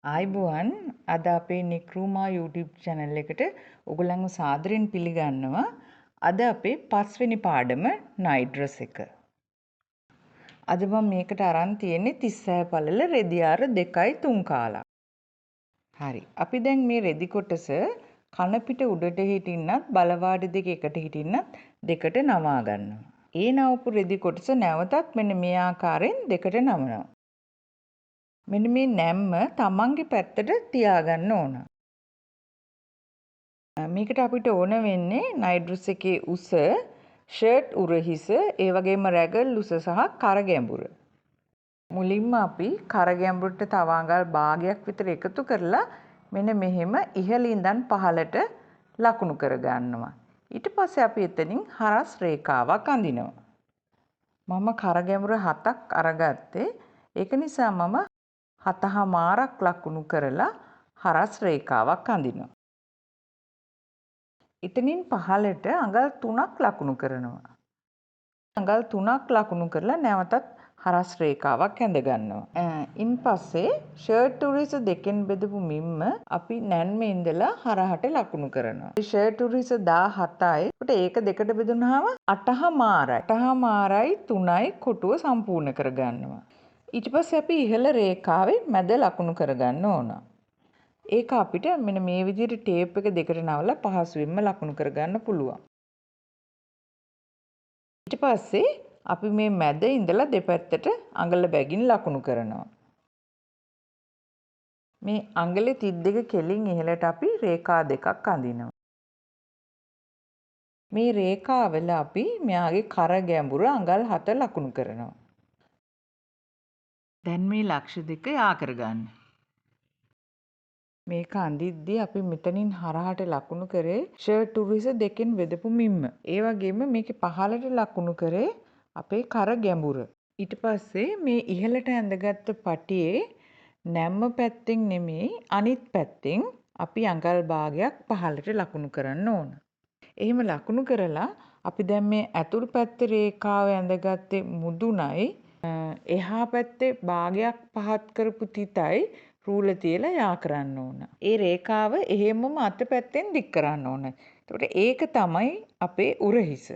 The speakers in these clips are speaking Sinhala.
ආයුබෝවන්, අද අපේ නික්රූමා YouTube channel එකට ඔයගොල්ලන්ව සාදරයෙන් පිළිගන්නවා. අද අපේ පස්වෙනි පාඩම නයිට් ඩ්‍රෙස් එක. අද මම මේකට අරන් තියෙන්නේ 36 පළල රෙදි ආර 2යි 3 කාලක්. හරි. අපි දැන් මේ රෙදි කොටස කන පිට උඩට හිටින්නත් බලවාඩි දෙක එකට හිටින්නත් දෙකට නවා ගන්නවා. ඒ නවපු රෙදි කොටස නැවතත් මෙන්න මේ ආකාරයෙන් දෙකට නවනවා. මෙන්න මේ නැම්ම තමන්ගේ පැත්තට තියාගන්න ඕන. මේකට අපිට ඕන වෙන්නේ නයිට් ඩ්‍රෙස් එකේ උස, ෂර්ට් උරහිස, ඒ වගේම රැගල් උස සහ කර ගැඹුර. මුලින්ම අපි කර ගැඹුරට තව අඟල් භාගයක් විතර එකතු කරලා මෙන්න මෙහෙම ඉහළ ඉඳන් පහළට ලකුණු කරගන්නවා. ඊට පස්සේ අපි එතනින් හරස් රේඛාවක් අඳිනවා. මම කර ගැඹුර 7ක් අරගත්තේ. ඒක නිසා මම 7.5ක් ලකුණු කරලා හරස් රේඛාවක් අඳිනවා. එතනින් පහළට අඟල් 3ක් ලකුණු කරනවා. අඟල් 3ක් ලකුණු කරලා නැවතත් හරස් රේඛාවක් ඇඳ ගන්නවා. ඉන්පස්සේ ෂර්ට් උරහිස දෙකෙන් බෙදපු මිම්ම අපි නැන්මේ ඉඳලා හරහට ලකුණු කරනවා. ෂර්ට් උරහිස 17යි. ඒකට ඒක දෙකට බෙදුනහම 8.5යි. 8.5යි 3යි කොටුව සම්පූර්ණ කරගන්නවා. ඊට පස්සේ අපි ඉහළ රේඛාවේ මැද ලකුණු කරගන්න ඕන. ඒක අපිට මෙන්න මේ විදිහට ටේප් එක දෙකට නවලා පහසුවෙන්ම ලකුණු කරගන්න පුළුවන්. ඊට පස්සේ අපි මේ මැද ඉඳලා දෙපැත්තට අඟල බැගින් ලකුණු කරනවා. මේ අඟලේ 32 කෙලින් ඉහළට අපි රේඛා දෙකක් අඳිනවා. මේ රේඛාවල අපි මෙයාගේ කර ගැඹුර අඟල් 7 ලකුණු කරනවා. දැන් මේ ලක්ෂ දෙක යා කරගන්න. මේක අඳිද්දී අපි මෙතනින් හරහට ලකුණු කරේ ෂර්ට් උරහිස දෙකෙන් බෙදපු මිම්ම. ඒ වගේම මේකේ පහළට ලකුණු කරේ අපේ කර ගැඹුර. ඊට පස්සේ මේ ඉහළට ඇඳගත්ත පටියේ නැම්ම පැත්තෙන් නෙමෙයි අනිත් පැත්තෙන් අපි අඟල් භාගයක් පහළට ලකුණු කරන්න ඕන. එහෙම ලකුණු කරලා අපි දැන් මේ ඇතුල් පැත්තේ රේඛාව ඇඳගත්තේ මුදුනයි එහා පැත්තේ භාගයක් පහත් කරපු තිතයි රූල තියලා යා කරන්න ඕන. ඒ රේඛාව එහෙමම අත පැත්තෙන් දික් කරන්න ඕන. එතකොට ඒක තමයි අපේ උරහිස.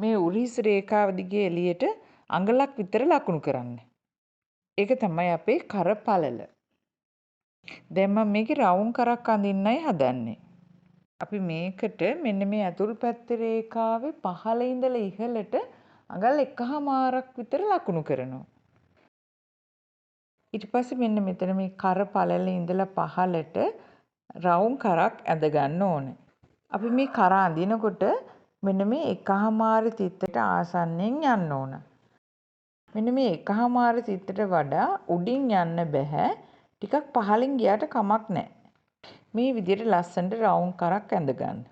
මේ උරහිස රේඛාව දිගේ එළියට අඟලක් විතර ලකුණු කරන්න. ඒක තමයි අපේ කර පළල. දැන් මම මේකේ රවුම් කරක් අඳින්නයි හදන්නේ. අපි මේකට මෙන්න මේ ඇතුල් පැත්තේ රේඛාවේ පහළ ඉඳලා ඉහළට අඟල් 1.5ක් විතර ලකුණු කරනවා. ඊට පස්සේ මෙන්න මෙතන මේ කර පළලේ ඉඳලා පහළට රවුම් කරක් ඇඳ ගන්න ඕනේ. අපි මේ කර අඳිනකොට මෙන්න මේ 1.5 තිත්තට ආසන්නයෙන් යන්න ඕන. මෙන්න මේ 1.5 තිත්තට වඩා උඩින් යන්න බෑ. ටිකක් පහළින් ගියාට කමක් නෑ. මේ විදිහට ලස්සනට රවුම් කරක් ඇඳ ගන්න.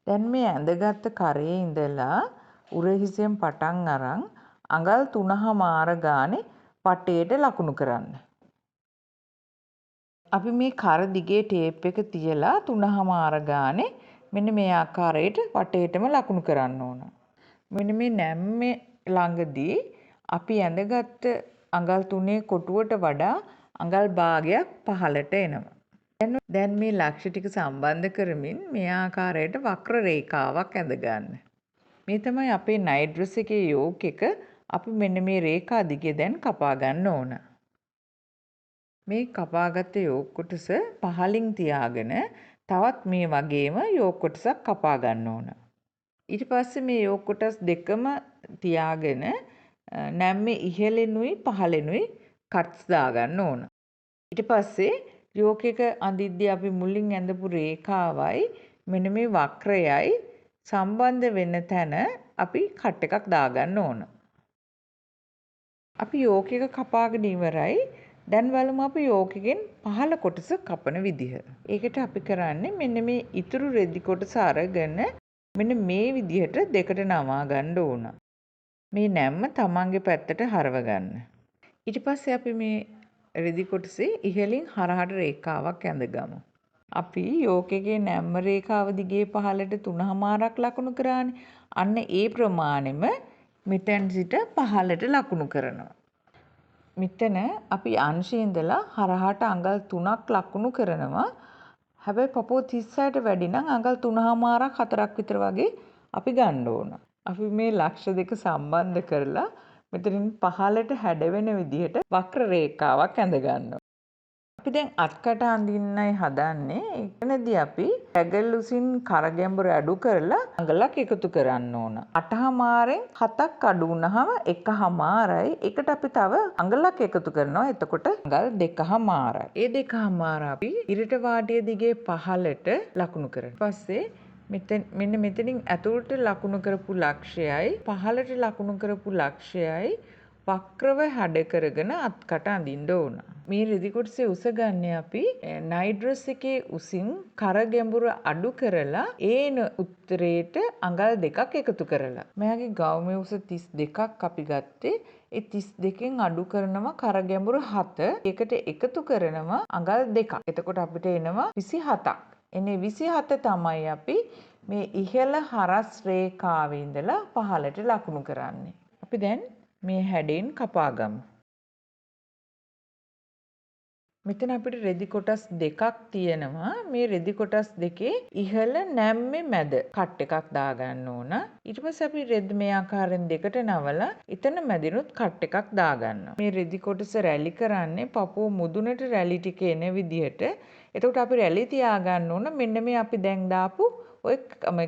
දැන් මේ ඇඳගත්ත කරේ ඉඳලා උරහිසෙන් පටන් අරන් අඟල් 3.5 ගානේ පටේට ලකුණු කරන්න. අපි මේ කර දිගේ ටේප් එක තියලා 3.5 ගානේ මෙන්න මේ ආකාරයට වටේටම ලකුණු කරන්න ඕන. මෙන්න මේ නැම්මේ ළඟදී අපි ඇඳගත්ත අඟල් 3 කොටුවට වඩා අඟල් භාගයක් පහළට එනවා. දැන් මේ ලක්ෂ ටික සම්බන්ධ කරමින් මේ ආකාරයට වක්‍ර රේඛාවක් ඇඳ ගන්න. මේ තමයි අපේ නයිට් ඩ්‍රෙස් එකේ යෝක් එක. අපි මෙන්න මේ රේඛා දිගේ දැන් කපා ගන්න ඕන. මේ කපාගත්ත යෝක් කොටස පහළින් තියාගෙන තවත් මේ වගේම යෝක් කොටසක් කපා ගන්න ඕන. ඊට පස්සේ මේ යෝක් කොටස් දෙකම තියාගෙන නැම්මේ ඉහළිනුයි පහළිනුයි කට්ස් දාගන්න ඕන. ඊට පස්සේ යෝක් එක අඳිද්දී අපි මුලින් ඇඳපු රේඛාවයි මෙන්න මේ වක්‍රයයි සම්බන්ධ වෙන තැන අපි කට් එකක් දාගන්න ඕන. අපි යෝක් එක කපාගෙන ඉවරයි. දැන් බලමු අපි යෝක් එකෙන් පහළ කොටස කපන විදිහ. ඒකට අපි කරන්නේ මෙන්න මේ ඉතුරු රෙදි කොටස අරගෙන මෙන්න මේ විදිහට දෙකට නවා ගන්න ඕන. මේ නැම්ම තමන්ගේ පැත්තට හරව ගන්න. ඊට පස්සේ අපි මේ රෙදි කොටසේ ඉහළින් හරහට රේඛාවක් ඇඳගමු. අපි යෝක් එකේ නැම්ම රේඛාව දිගේ පහළට 3.5ක් ලකුණු කරානේ. අන්න ඒ ප්‍රමාණෙම මෙතෙන් සිට පහළට ලකුණු කරනවා. මෙතන අපි අංශයේ ඉඳලා හරහාට අඟල් 3ක් ලකුණු කරනවා. හැබැයි පපුව 36ට වැඩි නම් අඟල් 3.5ක් 4ක් විතර වගේ අපි ගන්න ඕන. අපි මේ ලක්ෂ දෙක සම්බන්ධ කරලා මෙතනින් පහළට හැඩ වෙන විදිහට වක්‍ර රේඛාවක් ඇඳ ගන්නවා. අපි දැන් අත්කට අඳින්නයි හදන්නේ. එතනදී අපි ඇගල් උසින් කර ගැඹුර අඩු කරලා අඟලක් එකතු කරන්න ඕන. 8.5න් 7ක් අඩු වුණාම 1.5යි. ඒකට අපි තව අඟලක් එකතු කරනවා. එතකොට අඟල් 2.5යි. ඒ 2.5 අපි ඉරට වාටිය දිගේ පහළට ලකුණු කරනවා. පස්සේ මෙන්න මෙතනින් ඇතුළට ලකුණු කරපු ලක්ෂයයි පහළට ලකුණු කරපු ලක්ෂයයි වක්‍රව හැඩ කරගෙන අත්කට අඳින්න ඕන. මේ රෙදි කොටසේ උස ගන්න අපි නයිට් ඩ්‍රෙස් එකේ උසින් කර ගැඹුර අඩු කරලා ඒන උත්තරේට අඟල් 2ක් එකතු කරලා. මෙයාගේ ගවුමේ උස 32ක් අපි ගත්තේ. ඒ 32න් අඩු කරනවා කර ගැඹුර 7. ඒකට එකතු කරනවා අඟල් 2ක්. එතකොට අපිට එනවා 27ක්. එන්නේ 27 තමයි අපි මේ ඉහළ හරස් රේඛාවේ ඉඳලා පහළට ලකුණු කරන්නේ. අපි දැන් මේ හැඩයෙන් කපා ගමු. මෙතන අපිට රෙදි කොටස් දෙකක් තියෙනවා. මේ රෙදි කොටස් දෙකේ ඉහළ නැම්මේ මැද කට් එකක් දාගන්න ඕන. ඊට පස්සේ අපි රෙද්ද මේ ආකාරයෙන් දෙකට නවලා එතන මැදිනුත් කට් එකක් දාගන්නවා. මේ රෙදි කොටස රැලි කරන්නේ පපුව මුදුනට රැලි ටික එන විදිහට. එතකොට අපි රැලි තියාගන්න ඕන මෙන්න මේ අපි දැන් දාපු ඔය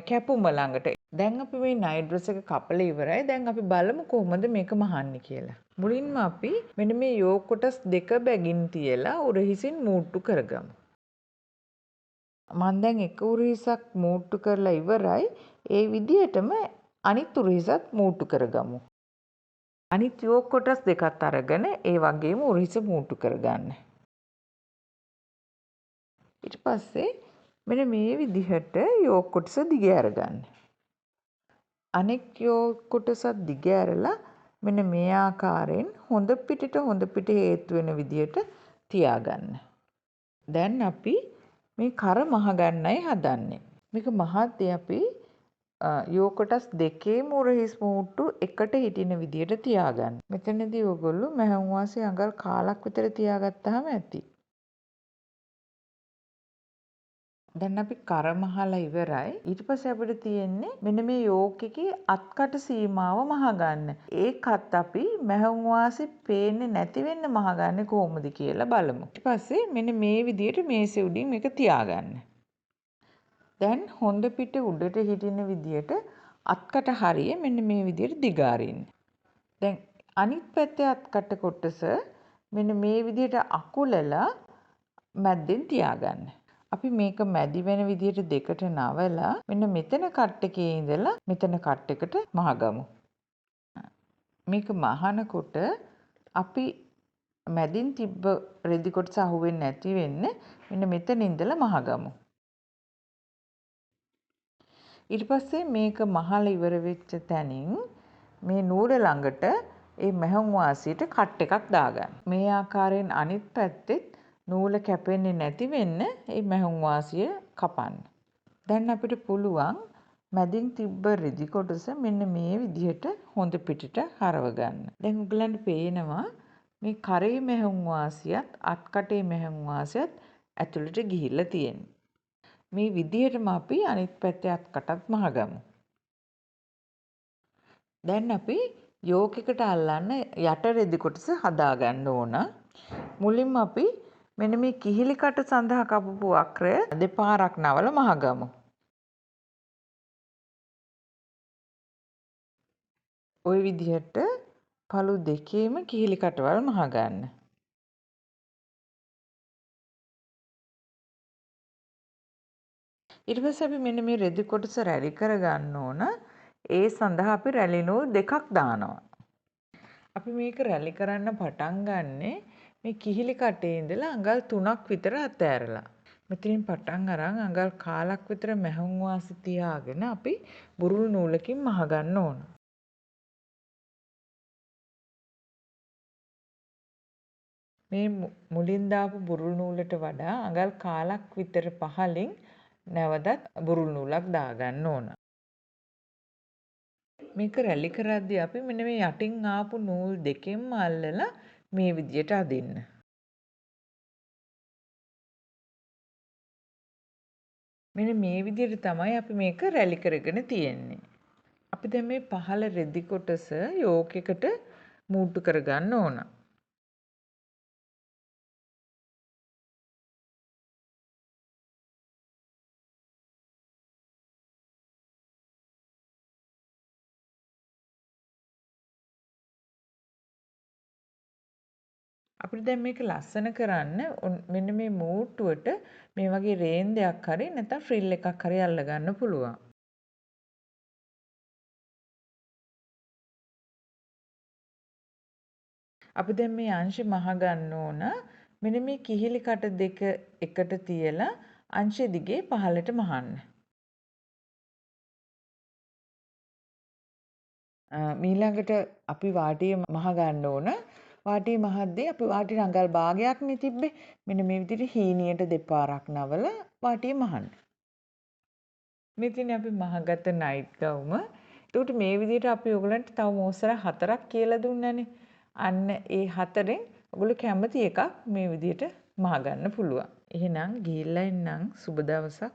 කැපුම ළඟට. දැන් අපි මේ නයිට් ඩ්‍රෙස් එක කපලා ඉවරයි. දැන් අපි බලමු කොහොමද මේක මහන්නේ කියලා. මුලින්ම අපි මෙන්න මේ යෝක් කොටස් දෙක බැගින් තියලා උරහිසින් මූට්ටු කරගමු. මං දැන් එක උරහිසක් මූට්ටු කරලා ඉවරයි. ඒ විදිහටම අනිත් උරහිසත් මූට්ටු කරගමු. අනිත් යෝක් කොටස් දෙකත් අරගෙන ඒ වගේම උරහිස මූට්ටු කරගන්න. ඊට පස්සේ මෙන්න මේ විදිහට යෝක් කොටස දිග අරගන්න. අනෙක් යෝක් කොටසත් දිග ඇරලා මෙන්න මේ ආකාරයෙන් හොඳ පිටට හොඳ පිට හේතු වෙන විදිහට තියාගන්න. දැන් අපි මේ කර මහ ගන්නයි හදන්නේ. මේක මහද්දී අපි යෝක් කොටස් දෙකේම උරහිස් මූට්ටු එකට හිටින විදිහට තියාගන්න. මෙතනදී ඔයගොල්ලෝ මැහුම් වාසිය අඟල් කාලක් විතර තියාගත්තාම ඇති. දැන් අපි කර මහලා ඉවරයි. ඊට පස්සේ අපිට තියෙන්නේ මෙන්න මේ යෝක් එකේ අත්කට සීමාව මහගන්න. ඒකත් අපි මැහුම් වාසි පේන්නේ නැති වෙන්න මහගන්නේ කොහොමද කියලා බලමු. ඊට පස්සේ මෙන්න මේ විදිහට මේසෙ උඩින් මේක තියාගන්න. දැන් හොඳ පිට උඩට හිටින විදිහට අත්කට හරිය මෙන්න මේ විදිහට දිග අරින්න. දැන් අනිත් පැත්තේ අත්කට කොටස මෙන්න මේ විදිහට අකුලලා මැද්දෙන් තියාගන්න. අපි මේක මැදි වෙන විදිහට දෙකට නවලා මෙන්න මෙතන කට් එකේ ඉඳලා මෙතන කට් එකට මහගමු. මේක මහනකොට අපි මැදින් තිබ්බ රෙදි කොටස අහුවෙන්නේ නැති වෙන්න මෙන්න මෙතන ඉඳලා මහගමු. ඊට පස්සේ මේක මහලා ඉවර වෙච්ච තැනින් මේ නූල ළඟට ඒ මැහුම් වාසියට කට් එකක් දාගන්න. මේ ආකාරයෙන් අනිත් පැත්තෙත් නූල කැපෙන්නේ නැති වෙන්න ඒ මැහුම් වාසිය කපන්න. දැන් අපිට පුළුවන් මැදින් තිබ්බ රෙදි කොටස මෙන්න මේ විදිහට හොඳ පිටට හරව ගන්න. දැන් ඔයගලන්ට පේනවා මේ කරේ මැහුම් වාසියත් අත්කටේ මැහුම් වාසියත් ඇතුළට ගිහිල්ලා තියෙන්නේ. මේ විදිහටම අපි අනිත් පැත්තේ අත්කටත් මහගමු. දැන් අපි යෝක් එකට අල්ලන්න යට රෙදි කොටස හදාගන්න ඕන. මුලින්ම අපි මෙන්න මේ කිහිලි කට සඳහා කපපු වක්‍රය දෙපාරක් නවල මහගමු. ඔය විදිහට පළු දෙකේම කිහිලි කටවල් මහගන්න. ඊට පස්සේ අපි මෙන්න මේ රෙදි කොටස රැලි කරගන්න ඕන. ඒ සඳහා අපි රැලි නූල් දෙකක් දානවා. අපි මේක රැලි කරන්න පටන් ගන්නෙ මේ කිහිලි කටේ ඉඳලා අඟල් 3ක් විතර අතෑරලා. මෙතනින් පටන් අරන් අඟල් කාලක් විතර මැහුම් වාසි තියාගෙන අපි බුරුල් නූලකින් මහගන්න ඕන. මේ මුලින් දාපු බුරුල් නූලට වඩා අඟල් කාලක් විතර පහලින් නැවතත් බුරුල් නූලක් දාගන්න ඕන. මේක රැලි කරද්දී අපි මෙන්න මේ යටින් ආපු නූල් දෙකෙන්ම අල්ලලා මේ විදියට අදින්න. මෙන්න මේ විදියට තමයි අපි මේක රැලි කරගෙන තියෙන්නේ. අපි දැන් මේ පහළ රෙදි කොටස යෝක් එකට මූට්ටු කරගන්න ඕන. අපිට දැන් මේක ලස්සන කරන්න මෙන්න මේ මූට්ටුවට මේ වගේ රේන්දයක් හරි නැත්නම් ෆ්‍රිල් එකක් හරි අල්ලගන්න පුළුවන්. අපි දැන් මේ අංශ මහ ගන්න ඕන. මෙන්න මේ කිහිලි කට දෙක එකට තියලා අංශ දිගේ පහළට මහන්න. මීළඟට අපි වාටිය මහ ගන්න ඕන. වාටිය මහද්දී අපි වාටි රඟල් භාගයක් නේ තිබ්බේ. මෙන්න මේ විදිහට හීනියට දෙපාරක් නවලා වාටිය මහන්න. මේ තියෙන්නේ අපි මහගත්ත නයිට් ගවුම. එතකොට මේ විදිහට අපි ඔයගලන්ට තව මෝස්තර 4ක් කියලා දුන්නානේ. අන්න ඒ 4න් ඔයගොල්ලෝ කැමති එකක් මේ විදිහට මහගන්න පුළුවන්. එහෙනම් ගිහිල්ලා එන්නම්. සුබ දවසක්.